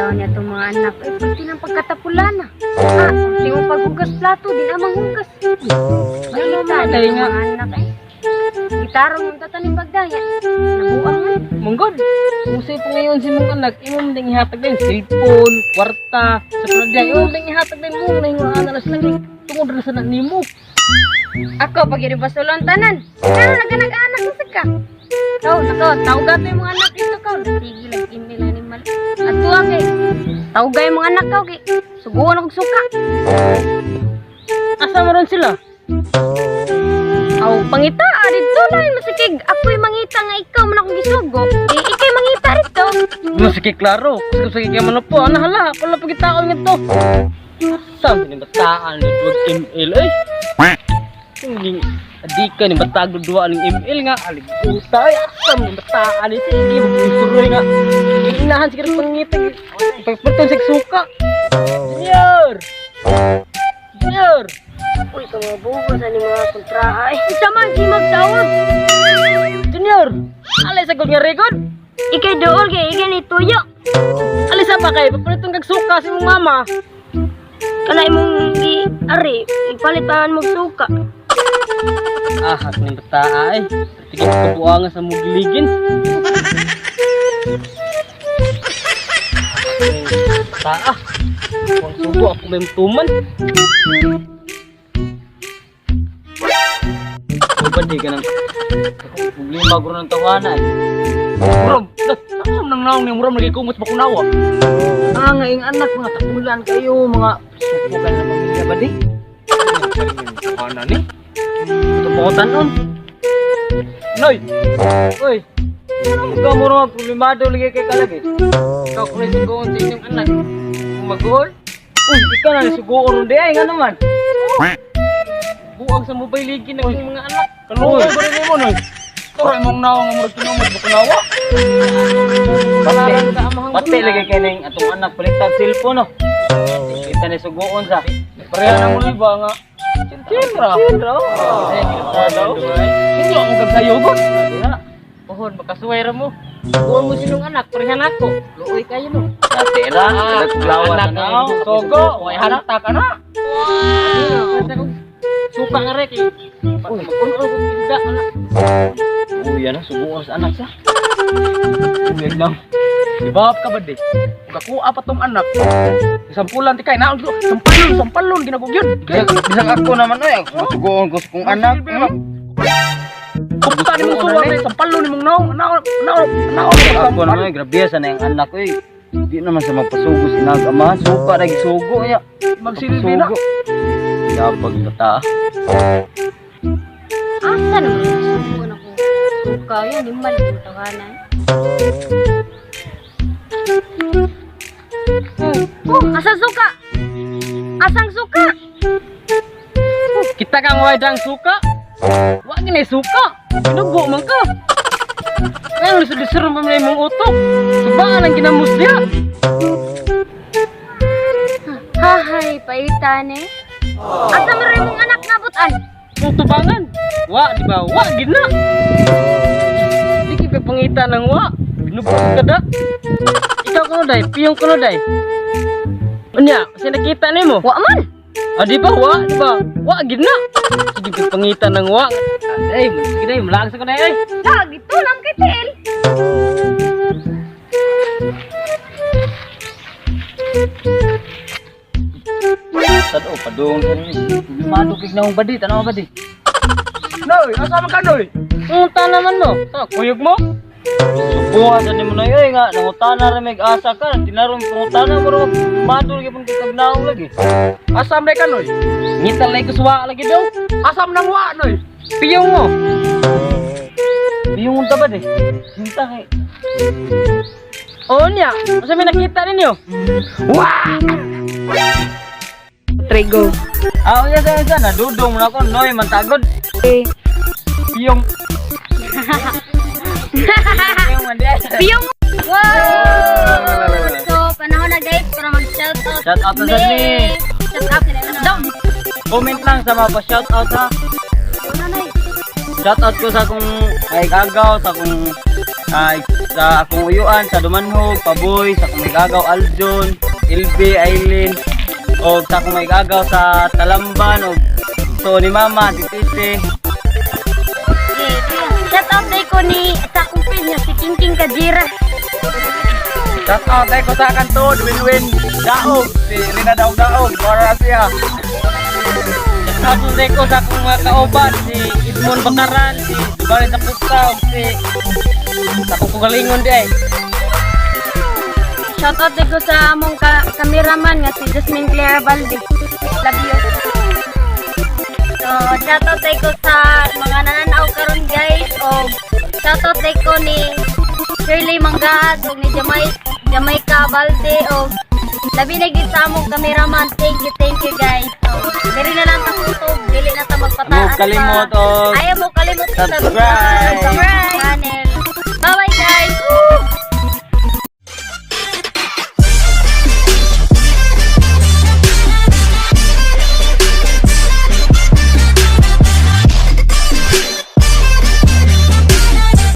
Taon niya itong mga anak. Ay, pati ng pagkatapulan na. Ah, di mo paghugas plato, di na manghugas. Ay, Ano ito nga? mga anak eh. Gitarong yung tatanim pagdaya. Nabuang man. Manggod, kung sa'yo pa ngayon si mong anak, imo man ding ihatag din cellphone, kwarta, sa pradya, imo man ding ihatag din mo, na yung anak na sila, tungod na sa nimo. Ako, pag yun basulon tanan. Pero naganag-anak na ka. Ikaw, nako, tawga to yung mga anak dito ka. Sige lang, email animal. At tuwa kay, tawga yung mga anak ka, kay. Suguan akong suka. Asa mo ron sila? Aw, pangita, ah, dito lang, masikig. Ako'y mangita nga ikaw man akong gisugo. Eh, ika'y mangita rito. No, sige, klaro. Kasi sige kay man po, ana hala, pala pagitaon nga to. Sa ni bataan ni duwag ML ay. Hindi adika ni batag duwa ning ML nga alig uta ay asam ni bataan ni sige suroy nga. Inahan sige pangitag. Pagpatong sa suka. Junior. Junior. Uy, kamabugo sa ni mga kontraha. Eh, isa man, si magtawag. Junior. Alay sa nga record. Ika'y dool kay ika'y ni tuyo. Alay sa pa kay papalitong kag suka si mong mama. Kana imong gi ari, ipalit pa man suka. Ah, at ning bata ay. Tigit ko buangan sa mugiligin. Bata ah. Kung sugo ako may tuman. Ano di ka nang problema guro ng tawana eh. Murag, saan nang naong ni murag lagi kumot bakunawa? Ah, nga ing anak mga takulan kayo mga sukugan na pamilya ba di? Tawana ni? Ito po ko tanon. Noy! Uy! Ikaw mo naman problemado lagi kay kalagi. Ikaw kung nasugoon sa inyong anak. Kung mag-uol? Uy, ikaw na nasugoon ron di ay nga naman. Buang sa mobile ligin ng inyong mga anak. Kaluoy ba rin mo noy? Tara imong nawong nga murag tinumod bakunawa. Pati, pati lagi kay ning atong anak palitag cellphone no. Kita ni sugoon sa. Pareha na mo ba nga. Chill ra. Chill ra. Hindi ako kagsayo gud. Diha. Pohon makasuway ra mo. Buang mo sinong anak, parehan ako. Luoy kayo no. Dati ra, naglawa Anak na. ng sogo, way harata ka na. Suka nga rek. Uy, magkuno ko tinda anak. Uy, ano subukan sa anak sa. Uy, lang. Ibab ka ba di? Kakuha pa tong anak. Sampulan ti kay naon sampalon, sampalon ginagugyon. Bisag ako naman oy, ako sugoon ko sa kong anak. Kumta ni mong suwa pre, sampalon ni mong naong, naong, naong, naong. Ako naman grabe sa na yung anak oy. Di naman sa magpasugo si nag amahan, suka lagi sugo niya. Magsilbi na. Yapag bata. Asa naman gisugo na ko. Suka yun, di mali yung tawanan. Oh, asang suka? Asang suka? Kita kang way dang suka. Wa gini suka. Binugo man ka. Ngayon, lisod-lisod pa man imong utok. Subaan ang ginamos diha. Hahay, paitan eh. Asa man rin mong anak nabutan? Kung tubangan. Wa, di ba? Wa, gina. Di kita pangita ng wa. Binugo ka da. Ikaw kuno day, piyong kuno day. Unya, kasi nakita nimo. Wa man. Ah, di ba? Wa, di ba? Wa, gina. Sige, pangita ng wa. Ay, sige day, malakas ko na ay. Lagi tulang kay Tel. Sad o padung sa ni. Problemado kig naong badi, tanaw badi. Noy, asa man ka noy? Unta naman mo. Sa kuyog mo. Subuha sa nimo na oy nga nangutana ra mig asa ka, tinarong pangutana mo ro madol gyud kay kag naong lagi. Asa man ka noy? Ngita lay ko suwa lagi daw. Asa man nang wa noy? Piyong mo. Biyong unta badi. Sinta kay. Oo niya. Asa may nakita ninyo? Trigo. Ah, unya sa sa nadudong mo na ko noy mantagod. Eh. Biyong. Biyong man di. Piyong. Wow! So, panahon na guys para mag-shoutout. Shout out na sa ni. Shout out. Down. Comment lang sa mga pa-shout out ha. Nanay. Shout out ko sa akong ay agaw, sa akong ay Sa akong uyuan sa Dumanhog, Paboy, sa akong maigagaw Aljon, Ilbe, Aileen, o sa akong maigagaw sa Talamban, o so ni Mama, Titi. Shout out day ko ni sa akong friend nga si Kingking Kajira. Shout out tayo ko sa kanto, Win-Win Daog, si Rina Daog Daog, para siya. Shout out ko sa akong mga kauban, si Edmond Bakaran, si Dubali Tapusta, ug si sa akong kagalingon di ay. Shout out day ko sa among cameraman nga si Jasmine Clara Balde. Love you. So, shoutout day ko sa mga nananaw karon, guys, o shoutout day ko ni Shirley Manggaas o ni Jamaica Balde o labi na gid sa among cameraman. Thank you, guys. So, diri na lang ta kutob, dili na ta magpataas Mo kalimot pa. og Ayaw mo kalimot subscribe. Subscribe channel.